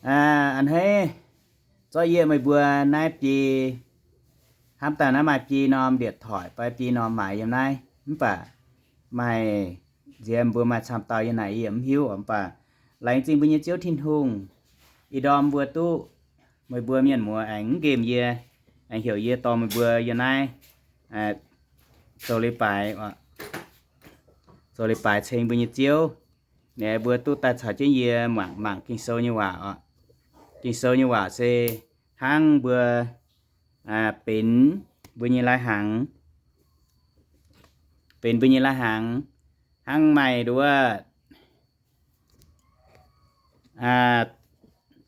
A'hneiv, zorqv yie meih mbuo naaiv biei, hnamv daaih naaiv maaih biei norm điện thoại fai biei norm maaiz yiem naaiv, mv baac maaih nziex mbuo maaih camv dauh yiem naaic yie mv hiuv oc. Mv baac laengz zingh mbuo nyei Ziouv Tin-Hungh, ih ndorm mbuo duqv meih mbuo mienh muoz aengx mv nqemh yie, aengx heuc yie dorh meih mbuo yiem naaiv zoux leiz-baaix, zoux leiz-baaix ceng mbuo nyei Ziouv. Naaiv mbuo duqv daaih caux jienv yie mangc, mangc Ging-Sou nyei waac oc. Ging-Sou nyei waac se hnangv mbuo benx mbuo nyei lai-hnaangx, benx mbuo nyei lai-hnaangx, hnangv maaih nduov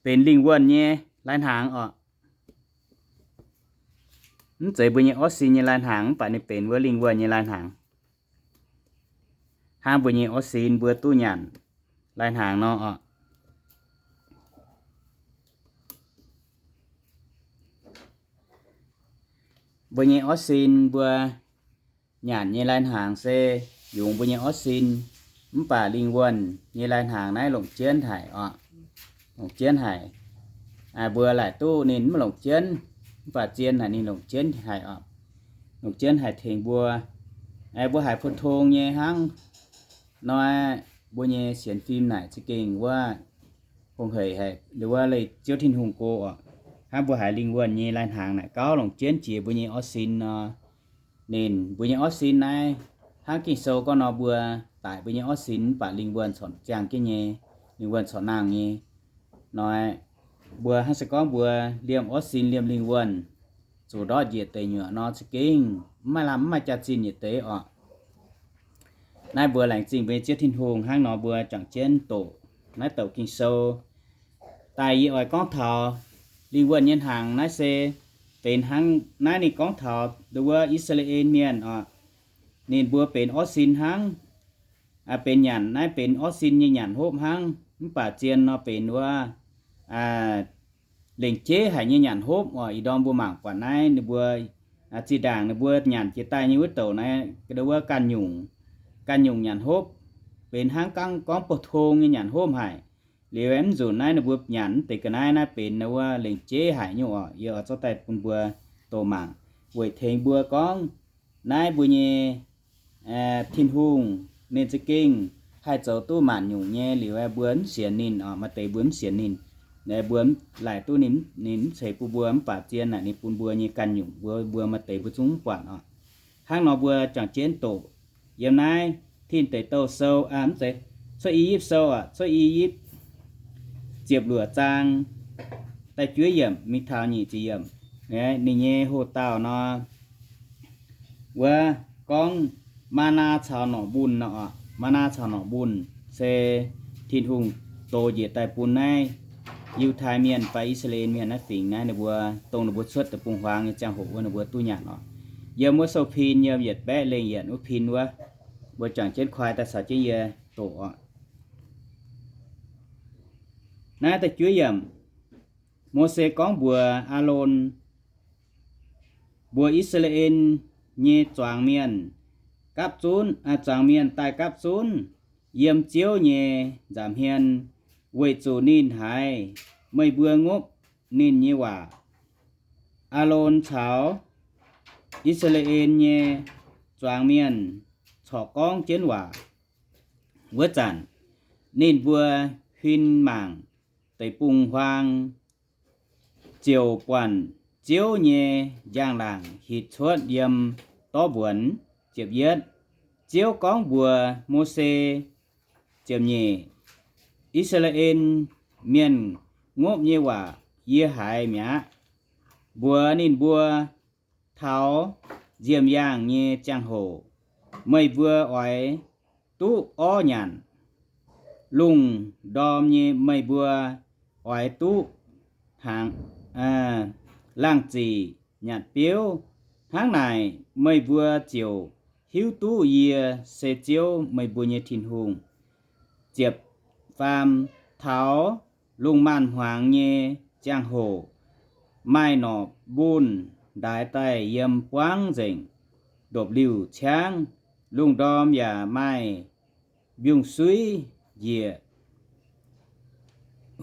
benx lingh wuonh nyei lai-hnaangx oc. Mv zeiz mbuo nyei orv sin nyei lai-hnaangx, mv baac ninh benx wuov lingh wuonh nyei lai-hnaangx, hnangv mbuo nyei orv sin mbuo duqv nyanc lai-hnaangx nor oc. Mbuo nyei orv sin mbuo nyanc nyei lai-hnaangx se yungz mbuo nyei orv sin, mv baac lingh wuonh nyei lai-hnaangx naaiv longc jienv haic oc. Longc jienv haic. Mbuo laaic duqv ninh mv longc jienv, mv baac zien haic ninh longc jienv haic oc. Longc jienv haic tengx mbuo. Mbuo haiz pou-tong nyei hnangv nor, mbuo nyei sienx fim naaic za'gengh wuov hungh hec haic, wuov leih Ziouv Tin-Hungh go oc. Hnangv mbuo haiz lingh wuonh nyei lai-hnaangx naaic gauh longc jienv jiex mbuo nyei orv sin nor, ninh mbuo nyei orv sin naaiv hnangv Ging-Sou gorngv nor, mbuo daic mbuo nyei orv sin mv baac lingh wuonh corc ziangh jienv nyei, lingh wuonh corc nangh nyei. Nor, mbuo hnangv se gorngv mbuo liemh orv sin liemh lingh wuonh zuqc ndortv njiec deic nyuoqc nor za'gengh mv maaih lamh mv maaih jaax-zinh yietc deix oc. Naaiv mbuo laengz zingh mbuo nyei Ziouv Tin-Hungh hnangv nor mbuo juangc jienv doqc naaiv douc Ging-Sou. Daaih yie oix gorngv taux lingh wuonh nyei hnaangx naaiv se benx hnangv naaiv ninh gorngv taux nduov wuov I^saa^laa^en Mienh oc. Ninh mbuo benx orv sin hnangv, benx nyanc, naaiv benx orv sin nyei nyanc hopv hnangv, mv baac zien nor benx wuov lengc jeiv haic nyei nyanc hopv oc. Ih ndorm mbuo mangc buatc naaiv ninh mbuo zinh ndaangc ninh mbuo nyanc jiex daaih nyei wuov douc naaiv, nduov wuov ganh nyungc, ganh nyungc nyanc hopv, benx hnangv gorngv pou-tong nyei nyanc hopv haic. Liuz mv nzunc naaiv ninh mbuo nyanc deix ga'naaiv naaiv benx wuov lengc jeiv haic nyungc oc. Yie oix zorqv daaih bun mbuo doqc mangc weic tengx mbuo gorngv naaiv mbuo nyei Tin-Hungh ninh za'gengh haih zoux duqv maanc nyungc nyei. Liuz mbuo mv sienx ninh oc, maaih deix mbuo mv sienx ninh, mbuo laaic duqv ninh, ninh mv ceix bun mbuo, mv baac zien naaic ninh bun mbuo nyei ganh nyungc mbuo, mbuo maaih deix mbuo zungv mv buatc oc. Hnangv nor mbuo juangc jienv doqc yiem naaiv Tin Deic Douh Sou, mv zeiz, Cuotv I^yipv Sou oc, Cuotv I^yipv ziepc luoqc zaang da'juov yiemc mingh taux nyic ziepc yiemc. Ninh nyei hoh dauh nor, wuov gorngv maa^naa caux norqc mbunh nor oc. Maa^naa caux norqc mbunh se Tin-Hungh dox njiec daaih bun naaiv Yiutai Mienh fai I^saa^laa^en Mienh naaiv fingx naaiv ninh mbuo, dongh ninh mbuo cuotv deic-bung-huaang nyei ziangh hoc wuov ninh mbuo duqv nyanc oc. Yiem wuov sou pin, yiem yietc baeqv lengh yienc wuov pin wuov, mbuo juangc jienv koi daaih caux jienv yie doqc oc. Naaiv da'juov yiemc, Mose gorngv mbuox Aalon, mbuox I^saa^laa^en nyei zuangx mienh, gapv zunv, zuangx mienh daaih gapv zunv yiem Ziouv nyei nza'hmien, weic zuqc ninh haiz meih mbuo ngopv ninh nyei waac. Aalon caux I^saa^laa^en nyei zuangx mienh corc gorngv jienv waac wuov zanc, ninh mbuo huin mangc deic-bung-huaang, ziouc buatc Ziouv nyei njang-laangc hitc cuotv yiem dorv mbuonx. Ziepc yietv, Ziouv gorngv mbuox Mose, ziepc nyeic, I^saa^laa^en Mienh ngopv nyei waac yie haiz mi'aqv. Mbuox ninh mbuo, taux nziemh yaangh nyei ziangh hoc, meih mbuo oix duqv orv nyanc. Lungh ndorm nyei meih mbuo oix duqv hnaangx, laangh ziqc nyanc biouv. Hnangv naaic meih mbuo ziouc hiuv duqv yie se Ziouv, meih mbuo nyei Tin-Hungh. Ziepc faam, taux lungh maanz-hmuangx nyei ziangh hoc, maaih norqc mbunh ndaix daaih yiem buangv nzengc, ndopv-liuh ciangv. Lungh ndorm yaac maaih mbiungc-suiv njiec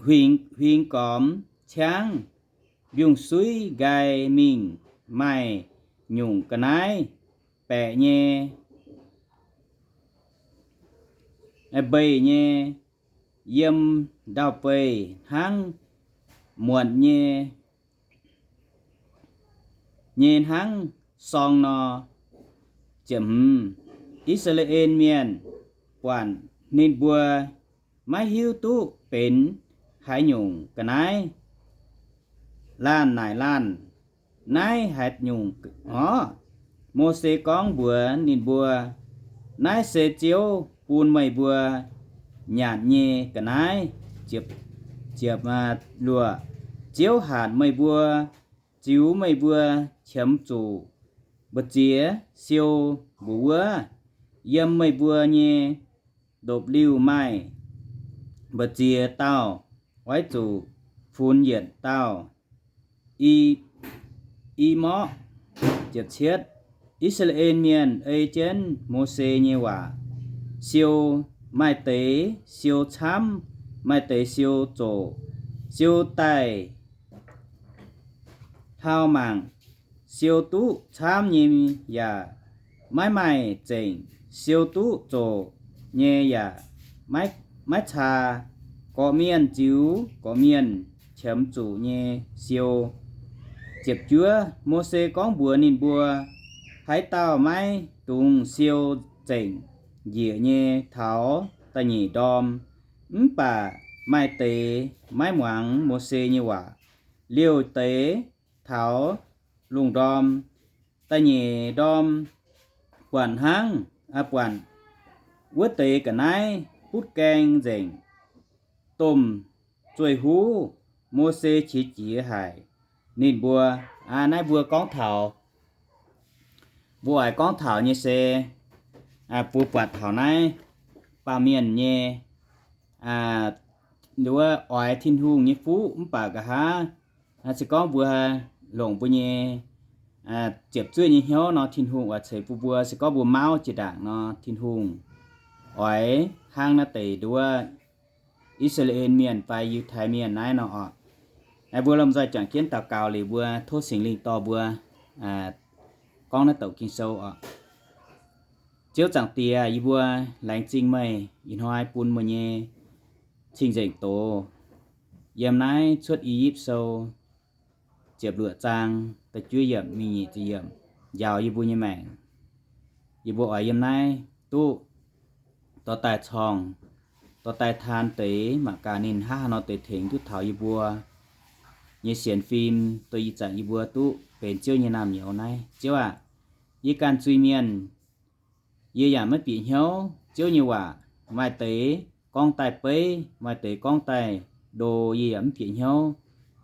huingx, huingx gormx ciangv mbiungc-suiv nqai mingh maaih nyungc ga'naaiv baeqc nyei, mbeiz nyei, yiem ndau-beih hnangv muotc nyei, nyei hnangv sorng nor. Ziepc hmz, I^saa^laa^en Mienh buatc ninh mbuo maiv hiuv duqv benx haaix nyungc ga'naaiv laanh naaic laanh, Naaiv haaix nyungc orv? Mose gorngv mbuox ninh mbuo, Naaiv se Ziouv bun meih mbuo nyanc nyei ga'naaiv. Ziepc luoqc, Ziouv hatc meih mbuo, ziux meih mbuo qiemx zuqc mbu'ziex siou mbuoqc wuov. Yiem meih mbuo nyei ndopv-liuh maaih mbu'ziex dauh oix zuqc funx yietc dauh i, i morqv. I^saa^laa^en Mienh ei jienv Mose nyei waac siou, maaih deix siou camv, maaih deix siou zoqc. Siou daaih hlauv-mangc, siou duqv camv nyei yaac maiv maaih zengc, siou duqv zoqc nyei yaac maiv caa. Gorqv-mienh ziux gorqv-mienh qiemx zuqc nyei siou. Ziepc juov, Mose gorngv mbuox ninh mbuo, Haaix dauh maiv dungx siou zengc njiec nyei taux da'nyeic ndorm. Mv baac maaih deix maiv muangx Mose nyei waac. Liouh deix taux lungh ndorm. Da'nyeic ndorm buatc hnangv, buatc wuov deix ga'naaiv butv gaeng nzengc, domh zueih huv. Mose qiex jiez haic. Ninh mbuo, aa, naaiv mbuo gorngv taux, mbuo oix gorngv taux nyei se, aa, mbuo buatc taux naaiv baamh mienh nyei, aa, nduov oix Tin-Hungh nyei fuqv mv baac nqa'haav, aa, se gorngv mbuo longc mbuo nyei, aa, ziepc zuoqv nyei hnyouv nor, Tin-Hungh oix ceix bun mbuo. Se gorngv mbuo mauv jiex ndaangc nor, Tin-Hungh oix hnangv naaiv deix nduov I^saa^laa^en Mienh fai Yiutai Mienh naaiv nor orqc. Aa, mbuo lomh nzoih juangc jienv daux gaux liuz mbuo tov Singx Lingh dorh mbuo, aa, gorngv naaiv douc Ging-Sou orqc. Ziouv Zaangc Diex, yie mbuo laengz zingh meih ih hnoi bun meih nyei cing-nzengc doz yiem naaiv Cuotv I^yipv Sou ziepc luoqc zaang da'juov yiemc mingh nyic ziepc yiemc njaaux yie mbuo nyei maengc. Yie mbuo oix yiem naaiv duqv dorh daaih corngh, dorh daaih taan deix mangc gaax ninh hnangv haaix nor deix tengx duqv taux yie mbuo nyei sienx fim, duqv ih zanc yie mbuo duqv benx Ziouv nyei naamh nyouz naaiv. Ziouv aac, yie ganh zuiz-mienh, yie yaac maiv bieqc hnyouv Ziouv nyei waac. Maaih deix gorngv daaih beiv, maaih deix gorngv daaih ndo, yie yaac mv bieqc hnyouv.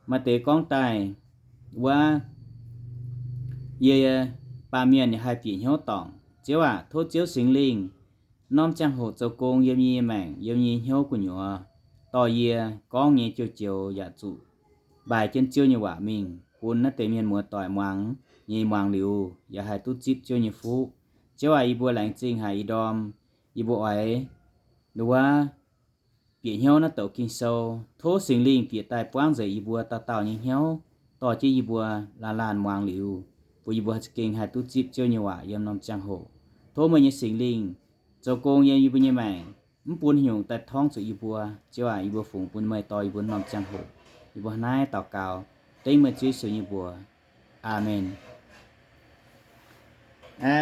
Maaih deix gorngv daaih wuov, yie baamh mienh yaac haih bieqc hnyouv dorngc. Ziouv aac, tov Ziouv Singx Lingh norm ziangh hoc zoux gong yiem yie nyei maengc, yiem yie nyei hnyouv gu'nyuoz, dorh yie gorngv nyei joux-joux yaac zuqc mbaih jienv Ziouv nyei waac mingh bun naaiv deix mienh muoz-doic muangx nyei, muangx liuz yaac haih duqv zipv Ziouv nyei fuqv. Ziouv aac, yie mbuo laengz zingh haic ih ndorm. Yie mbuo oix nduov bieqc hnyouv naaiv douc Ging-Sou. Tov Singx Lingh bieqc daaih buangv nzengc yie mbuo dauh dauh nyei hnyouv, dorh jienv yie mbuo laanh laanh muangx liuz, bun yie mbuo za'gengh haih duqv zipv Ziouv nyei waac yiem norm ziangh hoc. Tov meih nyei Singx Lingh zoux gong yiem yie mbuo nyei maengc, mv bun haaix nyungc daaih torngv zuqc yie mbuo. Ziouv aac, yie mbuo fungx bun meih dorh yie mbuo norm ziangh hoc. Yie mbuo hnangv naaiv daux gaux dengv meih Ziouv Yesu nyei mbuox. Aamen.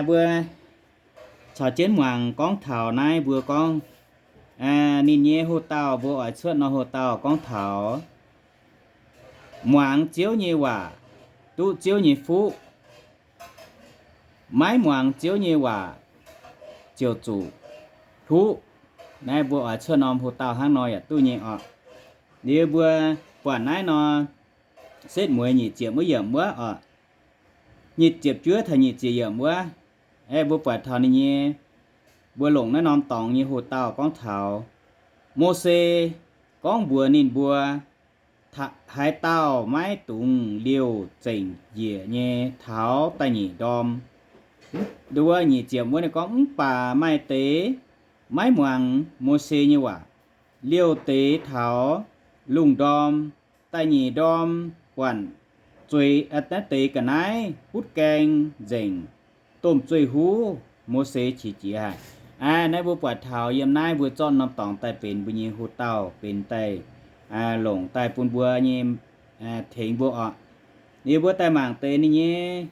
Mbuo caux jienv muangx gorngv taux naaiv mbuo gorngv, ninh nyei hoc-dauh, mbuo oix cuotv nor hoc-dauh gorngv taux muangx Ziouv nyei waac duqv Ziouv nyei fuqv. Maiv muangx Ziouv nyei waac ziouc zuqc hluqv. Naaiv mbuo oix cuotv norm hoc-dauh hnangv nor yaac duqv nyei orqc. Liuz mbuo buatc naaiv nor, setv mueiz nyic ziepc wuov yiemc wuov orqc, nyic ziepc juov taux nyic ziepc yiemc wuov, aeqv, mbuo buatc taux ninh nyei, mbuo longc naaiv norm dorngx nyei hoc-dauh gorngv taux Mose gorngv mbuox ninh mbuo, haaix dauh maiv dungx liouh zengc njiec nyei taux da'nyeic ndorm. Nduov nyic ziepc wuov ninh gorngv, mv baac maaih deix maiv muangx Mose nyei waac. Liouh deix taux lungh ndorm, da'nyeic ndorm, buatc zueiz, naaiv deix ga'naaiv butv gaeng nzengc, domh zueih huv, Mose qiex jiez haic. Aa, naaiv mbuo buatc taux yiem naaiv mbuo zorqv norm dorngx daaih benx mbuo nyei hoc-dauh, benx daaih, longc daaih bun mbuo nyei, tengx mbuo oc. Liuz mbuo daaih mangc deix ninh nyei,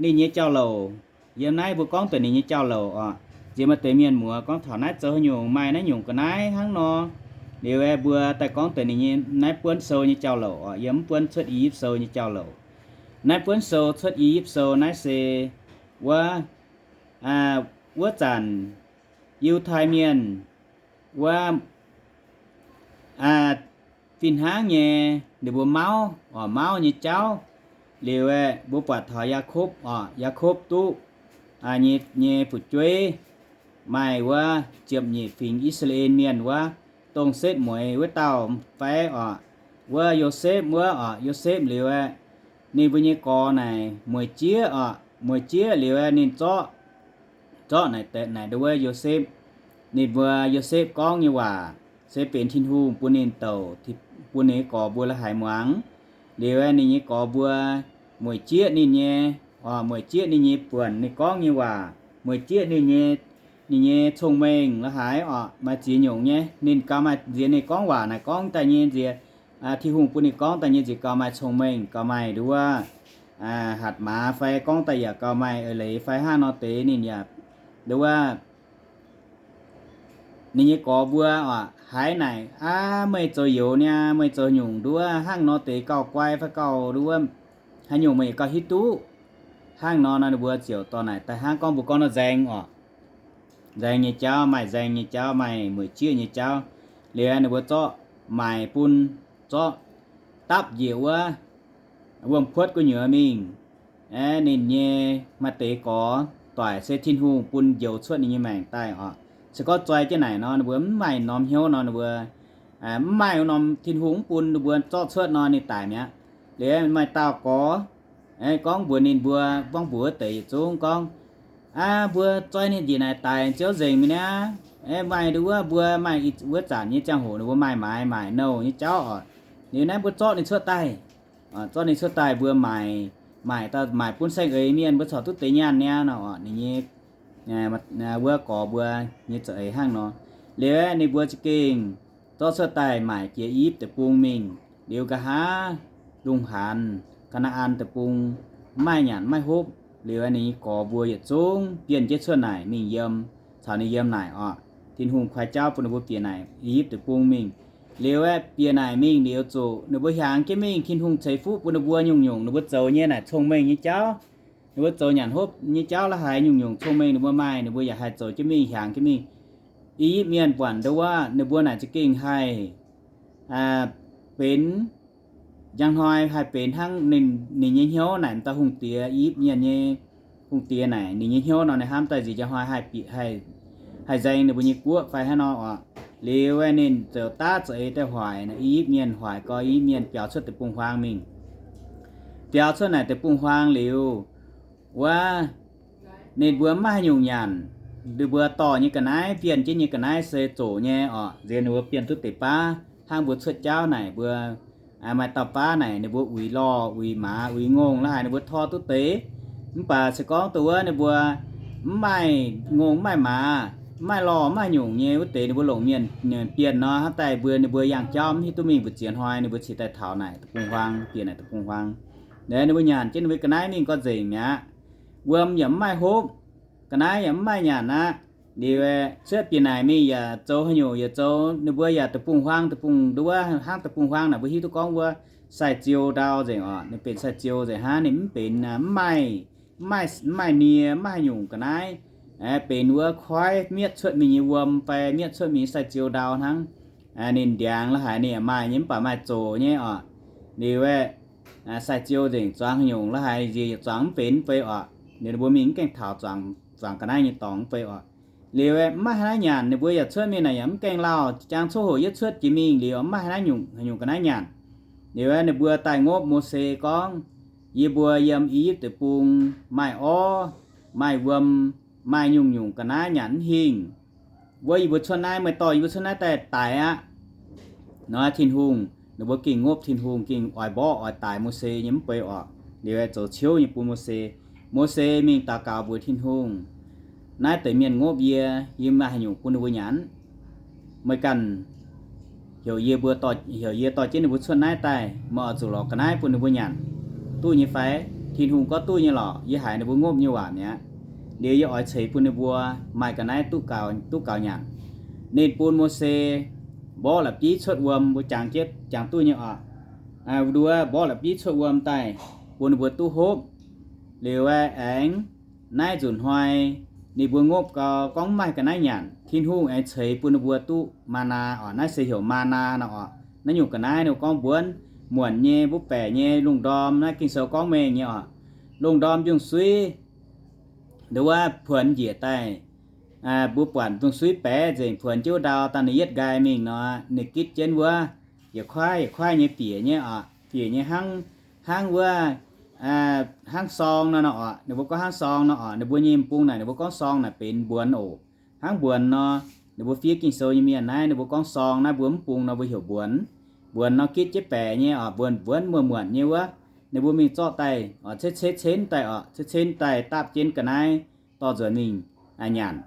ninh nyei jauv-louc. Yiem naaiv mbuo gorngv deix ninh nyei jauv-louc oc. Nziex maaih deix mienh muoz gorngv taux naaiv zoux haaix nyungc maaih naaiv nyungc ga'naaiv hnangv nor. Liuz aeqv, mbuo daaih gorngv deix ninh nyei naaiv buonv sou nyei jauv-louc oc, yiem mv buonv Cuotv I^yipv Sou nyei jauv-louc. Naaiv buonv sou Cuotv I^yipv Sou naaiv se wuov, wuov zanc Yiutai Mienh wuov, fih hnangv nyei, ninh mbuo mauv oc, mauv nyei jauv. Liuz aeqv, mbuo buatc taux Yaakopv oc, Yaakopv duqv nyei, nyei fu'jueiv maaih wuov ziepc nyeic fingx I^saa^laa^en Mienh wuov, dongh setv mueiz wuov dauh fai oc, wuov Yosepv wuov oc. Yosepv liuz aeqv, ninh mbuo nyei gorx naaic mueic jieqv oc, mueic jieqv liuz aeqv, ninh zorqv, zorqv naaic, naaic ndau wuov Yosepv. Ninh mbuo, Yosepv gorngv nyei waac se benx Tin-Hungh bun ninh douc, bun ninh nyei gorx mbuo la'haiz muangx. Liuz aeqv, ninh nyei gorx mbuo mueic jieqv ninh nyei, oc, mueic jieqv ninh nyei buonc, ninh gorngv nyei waac, mueic jieqv ninh nyei, ninh nyei cong-mengh la'haiz oc, maaih ziex nyungc nyei. Ninh gauh maaih nziex ninh gorngv waac naaic gorngv daaih nyei nziex, Tin-Hungh bun ninh gorngv daaih nyei nziex gauh maaih cong-mengh, gauh maaih nduov, hatc maaz fai gorngv daaih yaac gauh maaih eix leiz fai hnangv nor deix ninh yaac nduov. Ninh nyei gorx mbuo oc, haiz naaic, aav, meih zoux youz niaa, meih zoux nyungc nduov hnangv nor deix gauh guai fai gauh nduov, haaix nyungc meih yaac gauh hiuv duqv. Hnangv nor nor ninh mbuo ziouc dorh naaic daaih hnangv gorngv mbuo gorngv nor nzaeng oc. Nzaeng nyei jauv, maaih nzaeng nyei jauv, maaih mueic jieqv nyei jauv. Liuz ninh mbuo zorqv maaic bun, zorqv dapv njiec wuov wuom-kuotv gu'nyuoz mingh. Aeqv, ninh nyei maaih deix gorx doic se Tin-Hungh bun njoux cuotv ninh nyei maengc daaih oc. Se gorngv zoi jienv naaic nor, ninh mbuo mv maaih norm hnyouv nor, ninh mbuo mv maaih norm, Tin-Hungh mv bun ninh mbuo zorqv cuotv nor, ninh daic mi'aqv. Liuz maaih dauh gorx gorngv mbuox ninh mbuo, gorngv mbuox wuov deix yietc zungv gorngv, aav, mbuo zoi ninh njiec naaic daic ziouc nzengc mi'aqv. Aeqv, maaih nduov mbuo maaih wuov zanc nyei ziangh hoc ninh mbuo maaih maaiz maaic nouh nyei jauv oc. Liuz naaiv mbuo zorqv ninh cuotv daaih, zorqv ninh cuotv daaih mbuo maaic, maaic dauh maaic bun saeng-eix mienh mbuo corc duqv deix nyaanh niaa nor oc. Ninh nyei wuov gorx mbuo nyei za'eix hnangv nor. Liuz aeqv, ninh mbuo za'gengh zorqv cuotv daaih maaic jiex I^yipv Deic-Bung mingh. Liuz nqa'haav lungh haanz Kaa^naa^an Deic-Bung mv maaih nyanc mv maaih hopv. Liuz aeqv, ninh nyei gorx mbuo yietc zungv bienh jienv cuotv naaic mingh yiem, caux ninh yiem naaic oc. Tin-Hungh koi jauv bun ninh mbuo bieqc naaic I^yipv Deic-Bung mingh. Liuz aeqv, bieqc naaic mingh liuz zuqc ninh mbuo hiaangx jienv mingh. Tin-Hungh ceix fuqv bun ninh mbuo nyungc-nyungc ninh mbuo zoux nyei naaic cong-mengh nyei jauv, ninh mbuo zoux nyanc hopv nyei jauv la'haiz nyungc-nyungc cong-mengh ninh mbuo maaih, ninh mbuo yaac haih zoux jienv mingh, hiaangx jienv mingh. I^yipv Mienh buatc nduov ninh mbuo naaic za'gengh haih benx, njang hnoi haih benx hnangv ninh, ninh nyei hnyouv naaic dauh hungh diex, I^yipv Mienh nyei hungh diex naaic ninh nyei hnyouv nor, ninh hnamv daaih nziex njang hnoi haih bieqc, haih nzaeng ninh mbuo nyei guoqv fai hnangv nor oc. Liuz aeqv, ninh ziouc daav za'eix daaih hoic naaic, I^yipv Mienh hoic gau, I^yipv Mienh biaux cuotv deic-bung-huaang mingh. Biaux cuotv naaic deic-bung-huaang liuz, wuov ninh mbuo mv maaih haaix nyungc nyanc, ninh mbuo dorh nyei ga'naaiv, bienh jienv nyei ga'naaiv se zoqc nyei oc. Nziex ninh mbuo bienh duqv deix baav, hnangv mbuo cuotv jauv naaic mbuo maaih dauh baav naaic ninh mbuo uix lorh, uix maaz, uix ngongh la'haiz ninh mbuo tor duqv deix. Mv baac se gorngv dongh wuov ninh mbuo mv maaih ngongh mv maaih maaz, mv maaih lorh mv maaih nyungc nyei wuov deix ninh mbuo longc mienh bienh nor, hnangv daaih mbuo ninh mbuo yangh jauv mv hiuv duqv mingh mbu'ziex hnoi ninh mbuo cingx daaih taux naaic deic-bung-huaang, bieqc naaic deic-bung-huaang. Ninh mbuo nyanc jienv ninh mbuo ga'naaiv mingh gorngv nzengc mi'aqv. Wuom yaac mv maaih hopv, ga'naaiv yaac mv maaih nyanc aqv. Liuz aeqv, cuotv bieqc naaic mingh yaac zoux haaix nyungc yaac zoux, ninh mbuo yaac deic-bung-huaang, deic-bung nduov hnangv deic-bung-huaang naaic mbuo hiuv duqv gorngv wuov sai-ziou ndau nzengc oc. Ninh benx sai-ziou nzengc hnangv, ninh mv benx, mv maaih, mv maaih, mv maaih nie, mv maaih haaix nyungc ga'naaiv benx wuov koiv mietv cuotv mingh nyei wuom fai mietv cuotv mingh nyei sai-ziou ndau hnangv. Ninh ndiangx la'haiz ninh yaac maaih nyei mv baac maaih zoqc nyei oc. Liuz aeqv, sai-ziou nzengc zuangx haaix nyungc la'haiz nziex yietc zuangx mv benx mv bei oc. Liuz ninh mbuo mingh mv gaengh taux zuangx, zuangx ga'naaiv nyei dorngx mv bei oc. Liuz aeqv, mv maaih haaix naaiv nyanc, ninh mbuo yaac cuotv mingh naaic yaac mv gaengh lauh. Jangx coqv hoc yietv cuotv jiex mingh liuz, mv maaih haaix naaiv nyungc, haaix nyungc ga'naaiv nyanc. Liuz aeqv, ninh mbuo daaih ngopv Mose gorngv, yie mbuo yiem I^yipv Deic-Bung maaih orv, maaih wuom, maaih nyungc-nyungc ga'naaiv nyanc mv hingh. Wuov yie mbuo cuotv naaiv, meih dorh yie mbuo cuotv naaiv daaih daix aqv. Nor Tin-Hungh Ninh mbuo gengh ngopv Tin-Hungh, gengh oix mborqv oix daix Mose nyei mv bei orqc. Liuz zoux ciouv nyei bun Mose. Mose mingh daux gaux mbuox Tin-Hungh, naaiv deix mienh ngopv yie, yie maaih haaix nyungc bun ninh mbuo nyanc? Meih ganh heuc yie mbuo, heuc yie dorh jienv ninh mbuo cuotv naaiv daaih, meih oix zuqc lorz ga'naaiv bun ninh mbuo nyanc duqv nyei fai? Tin-Hungh gorngv duqv nyei lorqc, yie haiz ninh mbuo ngopv nyei waac mi'aqv. Liuz yie oix ceix bun ninh mbuo maaih ga'naaiv duqv gaux, duqv gaux nyanc. Ninh bun Mose mborqv la'bieiv cuotv wuom, mbuo jangx jienv jangx duqv nyei oc. Nduov mborqv la'bieiv cuotv wuom daaih bun ninh mbuo duqv hopv. Liuz aengx naaiv nzunc hnoi ninh mbuo ngopv gau gorngv mv maaih ga'naaiv nyanc, Tin-Hungh aengx ceix bun ninh mbuo duqv maa naa oc. Naaiv se heuc maa naa nor oc. Naaiv nyungc ga'naaiv ninh mbuo gorngv mbuonx muonc nyei, mbuo baeqc nyei, lungh ndorm. Naaiv Ging-Sou gorngv mengh nyei oc. Lungh ndorm ndongc suiv, nduov puonx njiec daaih, mbuo buatc ndongc suiv baeqc nzengc, puonx jienv wuov ndau daaih ninh yietv nqaai mingh nor, ninh gitv jienv wuov, yietc kuaaiv yietc kuaaiv nyei bieqc nyei oc, bieqc nyei hnangv, hnangv wuov, hnangv sorng nor nor oc. Ninh mbuo gorngv hnangv sorng nor oc. Ninh mbuo nyei m'bung naaic ninh mbuo gorngv sorng naaic benx mbuonx oc. Hnangv mbuonx nor, ninh mbuo fiev Ging-Sou nyei mienh naaiv ninh mbuo gorngv sorng, naaiv mbuo mv bung nor mbuo heuc mbuonx. Mbuonx nor gitv jienv baeqc nyei oc, mbuonx mbuonx muonc muonc nyei wuov. Ninh mbuo mingh zorqv daaih oc, cetv cetv cenv daaih oc, cetv cenv daaih dapv jienv ga'naaiv dorh nzuonx mingh nyanc.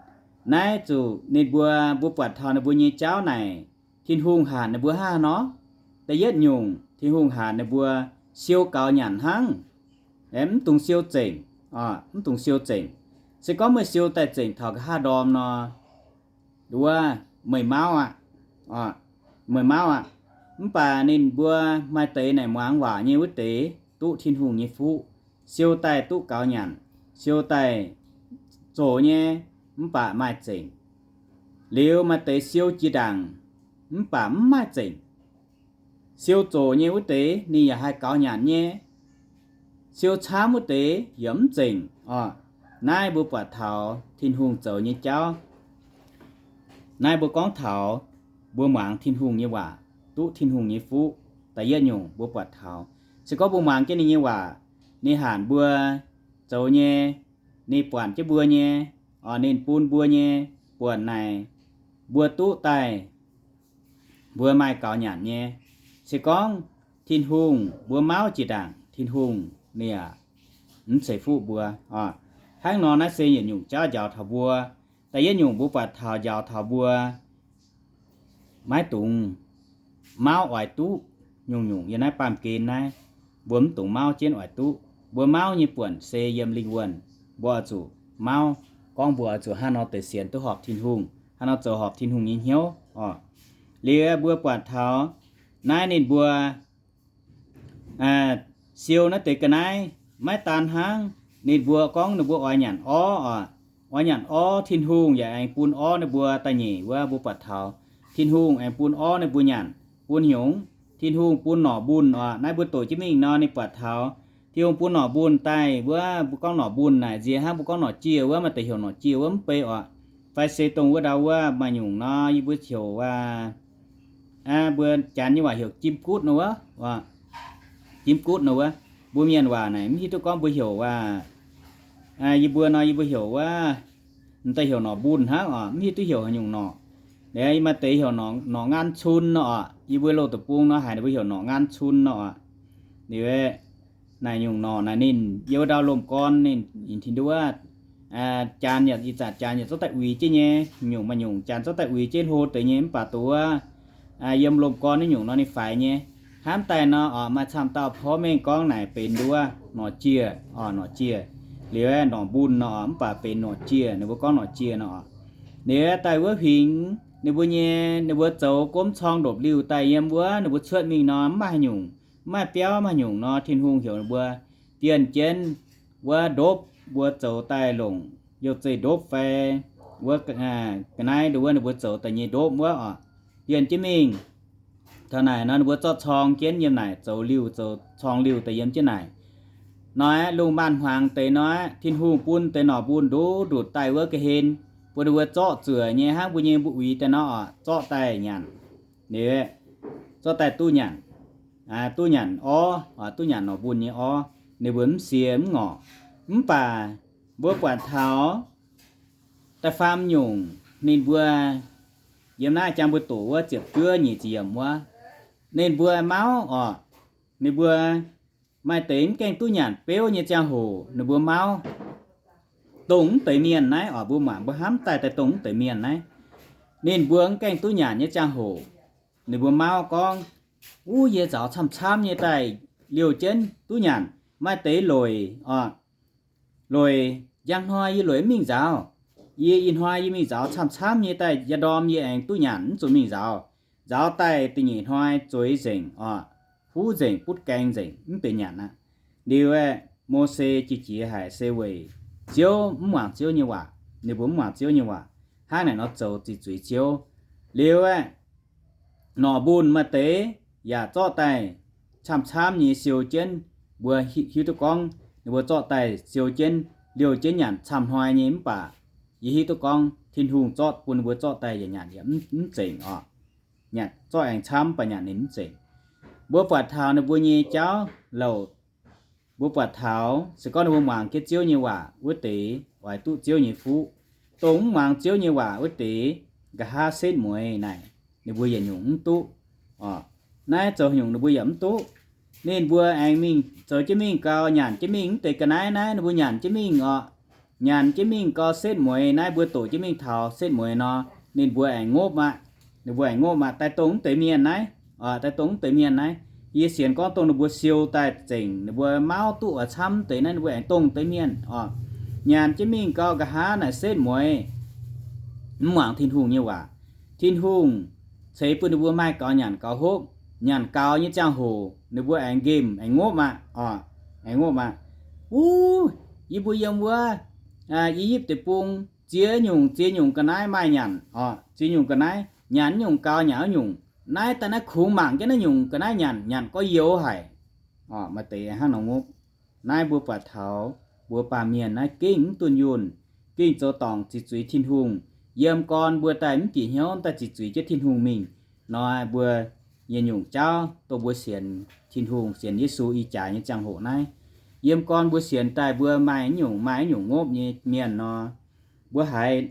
Naaiv zuqc ninh mbuo, mbuo buatc taux ninh mbuo nyei jauv naaic, Tin-Hungh hanc ninh mbuo hnangv haaix nor? Da'yietv nyungc, Tin-Hungh hanc ninh mbuo siou gaux nyanc hnangv, mv dungx siou zengc, mv dungx siou zengc. Se gorngv meih siou daaih zengc taux nqa'haav ndorm nor, nduov, meih mauv aqv, meih mauv aqv. Mv baac ninh mbuo maaih deix naaic muangx waac nyei wuov deix duqv Tin-Hungh nyei fuqv, siou daaih duqv gaux nyanc, siou daaih zoqc nyei, mv baac maaih zengc. Liuz maaih deix siou jiex ndaangc, mv baac mv maaih zengc. Siou zoqc nyei wuov deix ninh yaac haih gaux nyanc nyei. Siou camv wuov deix yaac mv zengc oc. Naaiv mbuo buatc taux Tin-Hungh zoux nyei jauv. Naaiv mbuo gorngv taux mbuo muangx Tin-Hungh nyei waac duqv Tin-Hungh nyei fuqv. Da'yietv nyungc mbuo buatc taux, se gorngv mbuo muangx jienv ninh nyei waac, ninh hanc mbuo, zoux nyei, ninh buatc jienv mbuo nyei, oc, ninh bun mbuo nyei buonc naaic, mbuo duqv daaih, mbuo maaih gaux nyanc nyei. Se gorngv Tin-Hungh mbuo mauv jiex ndaangc, Tin-Hungh ninh yaac mv ceix fuqv mbuo oc. Hnangv nor naaiv se yietc nyungc jauv njaaux taux mbuo. Da'yietv nyungc mbuo buatc taux njaaux taux mbuo maiv dungx mauv oix duqv nyungc-nyungc yiem naaiv baamh gen naaiv. Mbuo mv dungx mauv jienv oix duqv. Mbuo mauv nyei buonc se yiem lingh wuonh. Mbuo oix zuqc mauv, gorngv mbuo oix zuqc hnangv nor deix sienx duqv horpc Tin-Hungh, hnangv nor zoux horpc Tin-Hungh nyei hnyouv oc. Liuz mbuo buatc taux naaiv ninh mbuo siou naaiv deix ga'naaiv maiv daan hnangv, ninh mbuo gorngv ninh mbuo oix nyanc orv oc. Oix nyanc orv, Tin-Hungh yaac aengx bun orv ninh mbuo daaih nyeic wuov. Mbuo buatc taux Tin-Hungh aengx bun orv ninh mbuo nyanc. Bun hnyungc, Tin-Hungh bun norqc mbunh oc. Naaiv mbuo doqc jienv mingh nor ninh buatc taux Tin-Hungh bun norqc mbunh daaih wuov. Mbuo gorngv norqc mbunh naaic nziex hnangv mbuo gorngv norqc jiex wuov, maaih deix heuc norqc jiex wuov mv bei oc. Fai se dongh wuov ndau wuov maaih nyungc nor yie mbuo heuc wuov, mbuo Janx nyei waac heuc jim gutv nor wuov, jim gutv nor wuov. Mbuo Mienh waac naaic mv hiuv duqv gorngv mbuo heuc wuov, yie mbuo nor yie mbuo heuc wuov, m'daaih heuc norqc mbunh hnangv oc, mv hiuv duqv heuc haaix nyungc norqc. Liuz maaih deix heuc norqc ngan cun nor oc, yie mbuo Loz-Deic-Bung nor haiz ninh mbuo heuc norqc ngan cun nor oc. Liuz naaic nyungc norqc naaic ninh yiem wuov ndau lomh gorn ninh, ninh tin nduov, Janx yaac ih zanc Janx yaac zorqv daaih uix jienv nyei, nyungc maaih nyungc Janx zorqv daaih uix jienv hlo deix nyei, mv baac duqv wuov yiem lomh gorn naaiv nyungc nor ninh faix nyei. Hnamv daaih nor oc, maaih camv dauh porv mengh gorngv naaic benx nduov norqc jiex oc, norqc jiex. Liuz norqc mbunh nor oc, mv baac benx norqc jiex, ninh mbuo gorngv norqc jiex nor oc. Liuz daaih wuov huingx ninh mbuo nyei, ninh mbuo zoux gomv corng ndopv-liuh daaih yiem wuov, ninh mbuo cuotv mingh nor mv maaih haaix nyungc, mv maaih biauv mv maaih haaix nyungc nor, Tin-Hungh heuc ninh mbuo bienh jienv wuov ndopv, mbuo zoux daaih longc youh zeih ndopv fai wuov ga'naaiv nduov wuov ninh mbuo zoux daaih nyei ndopv wuov oc, bienh jienv mingh. Taux naaic nor ninh mbuo zorqv corng jienv yiem naaic zoux liuh, zoux corng liuh daaih yiem jienv naaic. Nor aeqv, lungh maanz-hmuangx deix nor aeqv, Tin-Hungh bun deix norqc mbunh nduqc ndutc daaih wuov ga'hlen, bun ninh mbuo zorqv zuoqc nyei hnangv mbuo nyei mbu'uix daaih nor oc, zorqv daaih nyanc. Liuz zorqv daaih duqv nyanc, duqv nyanc orv, duqv nyanc norqc mbunh nyei orv, ninh mbuo mv sie mv ngorc. Mv baac mbuo buatc taux da'faam nyungc ninh mbuo yiem naaiv jang mbuo doqc wuov ziepc juov nyic ziepc yiemc wuov, Ninh mbuo mauv oc, ninh mbuo maaih deix mv gaengh duqv nyanc beuv nyei ziangh hoc ninh mbuo mauv dongh mv deix mienh naaiv oc, mbuo mangc mbuo hnamv daaih daaih dongh mv deix mienh naaiv. Ninh mbuo mv gaengh duqv nyanc nyei ziangh hoc, ninh mbuo mauv gorngv, Wuov yie nzaaux camv-camv nyei daaih liouh jienv duqv nyanc. Maaih deix loic oc, loic, Njang hnoi yie loic mv mingh nzaaux. Yie ih hnoi yie mingh nzaaux camv-camv nyei daaih, yie ndorm yie aengx duqv nyanc, mv zuqc mingh nzaaux. Nzaaux daaih da'nyeic hnoi zueiz nzengc oc, huv nzengc, butv gaeng nzengc, mv benx nyanc aqv. Liuz aeqv, Mose jiex jiex haic se weic Ziouv mv muangx Ziouv nyei waac. Ninh mbuo mv muangx Ziouv nyei waac, hnangv naaic nor zoux ziqc zuiz Ziouv. Liuz aeqv, norqc mbunh maaih deix yaac zorqv daaih camv-camv nyei siou jienv. Mbuo hiuv duqv gorngv ninh mbuo zorqv daaih siou jienv, liouh jienv nyanc camv hnoi nyei, mv baac yie hiuv duqv gorngv Tin-Hungh zorqv bun ninh mbuo zorqv daaih yaac nyanc yaac mv zengc oc. Nyanc zorqv aengx camv, mv baac nyanc ninh mv zengc. Mbuo buatc taux ninh mbuo nyei jauv louc, mbuo buatc taux se gorngv ninh mbuo muangx jienv Ziouv nyei waac wuov deix oix duqv Ziouv nyei fuqv. Dongh mv muangx Ziouv nyei waac wuov deix, nqa'haav setv mueiz naaic ninh mbuo yietc nyungc mv duqv oc. Naaiv zoux nyungc ninh mbuo yaac mv duqv. Ninh mbuo aengx mingh zoux jienv mingh gau, nyanc jienv mingh mv deix ga'naaiv naaiv, ninh mbuo nyanc jienv mingh oc. Nyanc jienv mingh gau setv mueiz naaiv, mbuo doqc jienv mingh taux setv mueiz nor, ninh mbuo aengx ngopv aqv. Ninh mbuo aengx ngopv aqv, daaih dongh mv deix mienh naaiv oc, daaih dongh mv deix mienh naaiv. Yie sienx gorngv dongh ninh mbuo siou daaih zengc, ninh mbuo mauv duqv oix camv deix naaiv, ninh mbuo aengx dongh deix mienh oc. Nyanc jienv mingh gau, nqa'haav naaic setv mueiz, mv muangx Tin-Hungh nyei waac. Tin-Hungh ceix bun ninh mbuo maaih gaux nyanc gaux hopv. Nyanc gaux nyei ziangh hoc ninh mbuo aengx nqemh aengx ngopv aqv oc, aengx ngopv aqv. Wuov, yie mbuo yiem wuov I^yipv Deic-Bung ziex nyungc ziex nyungc ga'naaiv maaih nyanc oc, ziex nyungc ga'naaiv nyanc nyungc gaux nyanc nyungc. Naaiv daaih naaiv kungx mangc jienv naaiv nyungc ga'naaiv nyanc, nyanc gorx-youz haic oc. Maaih deix hnangv nor ngopv. Naaiv mbuo buatc taux mbuo baamh mienh naaiv gengh mv dunh yunh, gengh zoux dorngc ziqc zuiz Tin-Hungh. Yiem gorn mbuo daaih mv bieqc hnyouv daaih ziqc zuiz jienv Tin-Hungh mingh nor, mbuo nyei nyungc jauv dongh mbuo sienx Tin-Hungh, sienx Yesu ih jaax nyei ziangh hoc naaiv, yiem gorn mbuo sienx daaih mbuo maaih nyungc maaih nyungc ngopv nyei mienh nor, mbuo haiz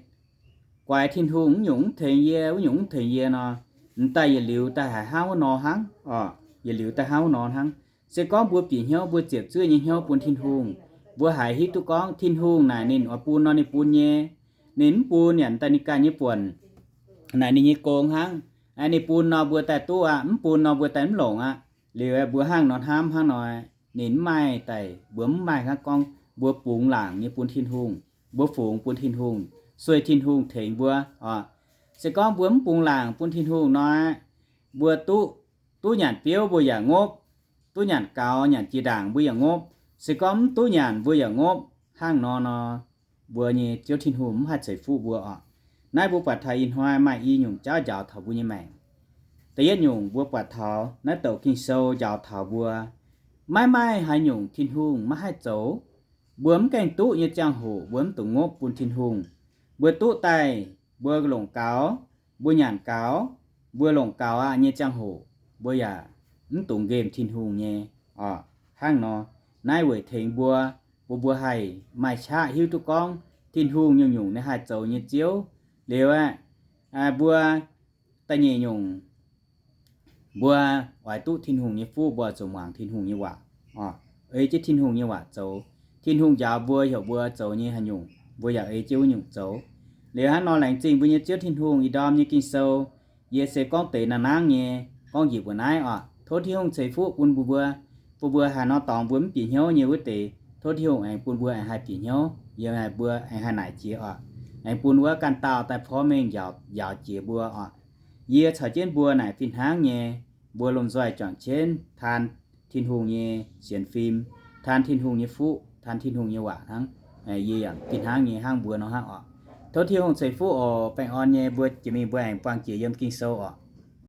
guaix Tin-Hungh, wuov nyungc mv tengx yie, wuov nyungc mv tengx yie nor, m'daaih yietc liuz daaih haiz hnangv wuov nor hnangv oc. Yietc liuz daaih hnangv wuov nor hnangv. Se gorngv mbuo bieqc hnyouv, mbuo ziepc zuoqv nyei hnyouv bun Tin-Hungh, mbuo haiz hiuv duqv gorngv Tin-Hungh naaic ninh oix bun nor ninh bun nyei. Ninh mv bun yaac m'daaih ninh ganh nyei buonc, naaic ninh nyei gong hnangv. Ninh bun nor mbuo daaih duqv aqv, mv bun nor mbuo daaih mv longc aqv. Liuz mbuo hnangv nor hnamv hnangv nor, ninh mv maaih daaih, mbuo mv maaih hnangv gorngv mbuo bungx laangc nyei bun Tin-Hungh, mbuo fungx bun Tin-Hungh, sueih Tin-Hungh tengx mbuo oc. Se gorngv mbuo mv bungx laangc bun Tin-Hungh nor, mbuo duqv, duqv nyanc biouv mbuo yaac ngopv, duqv nyanc gaux nyanc jiex ndaangc mbuo yaac ngopv. Se gorngv mv duqv nyanc mbuo yaac ngopv. Hnangv nor nor, mbuo nyei Ziouv Tin-Hungh mv haih ceix fuqv mbuo oc. Naaiv mbuo buatc taux ih hnoi maaih i nyungc jauv njaaux taux mbuo nyei maengc. Da'yietv nyungc mbuo buatc taux naaiv douc Ging-Sou njaaux taux mbuo, maiv maaih haaix nyungc Tin-Hungh maiv haih zoux. Mbuo mv gaengh duqv nyei ziangh hoc mbuo mv dungx ngopv bun Tin-Hungh. Mbuo duqv daaih, mbuo longc gaux, mbuo nyanc gaux, mbuo longc gaux aqv nyei ziangh hoc, mbuo yaac mv dungx nqemh Tin-Hungh nyei oc. Hnangv nor, naaiv weic tengx mbuo, mbuo, mbuo haih maaih qaqv hiuv duqv gorngv Tin-Hungh nyungc-nyungc ninh haih zoux nyei Ziouv. Liuz aeqv, mbuo da'nyeic nyungc, mbuo oix duqv Tin-Hungh nyei fuqv, mbuo zuqc muangx Tin-Hungh nyei waac oc, ei jienv Tin-Hungh nyei waac zoux. Tin-Hungh njaaux mbuo heuc mbuo zoux nyei haaix nyungc, mbuo yaac ei jienv wuov nyungc zoux. Liuz hnangv nor, laengz zingh mbuo nyei Ziouv Tin-Hungh ih ndorm nyei Ging-Sou. Yie se gorngv deix naaiv nangv nyei, gorngv njiec mbuo naaiv oc. Tov Tin-Hungh ceix fuqv bun mbuo, mbuo, bun mbuo haaix nor dorngx mbuo mv bieqc hnyouv nyei wuov deix, tov Tin-Hungh aengx bun mbuo aengx haih bieqc hnyouv, yiem mbuo aengx haih naaic jiex oc. Aengx bun wuov ganh dauh daaih porv mengh njaaux jiex mbuo oc. Yie caux jienv mbuo naaic fih hnangv nyei, mbuo lomh nzoih juangc jienv taan Tin-Hungh nyei sienx fim, taan Tin-Hungh nyei fuqv, taan Tin-Hungh nyei waac hnangv. Yie yaac fih hnangv nyei hnangv mbuo nor hnangv oc. Tov Tin-Hungh ceix fuqv oc. Baengh orn nyei, mbuo jiex mingh mbuo aengx buangh jiex yiem Ging-Sou oc.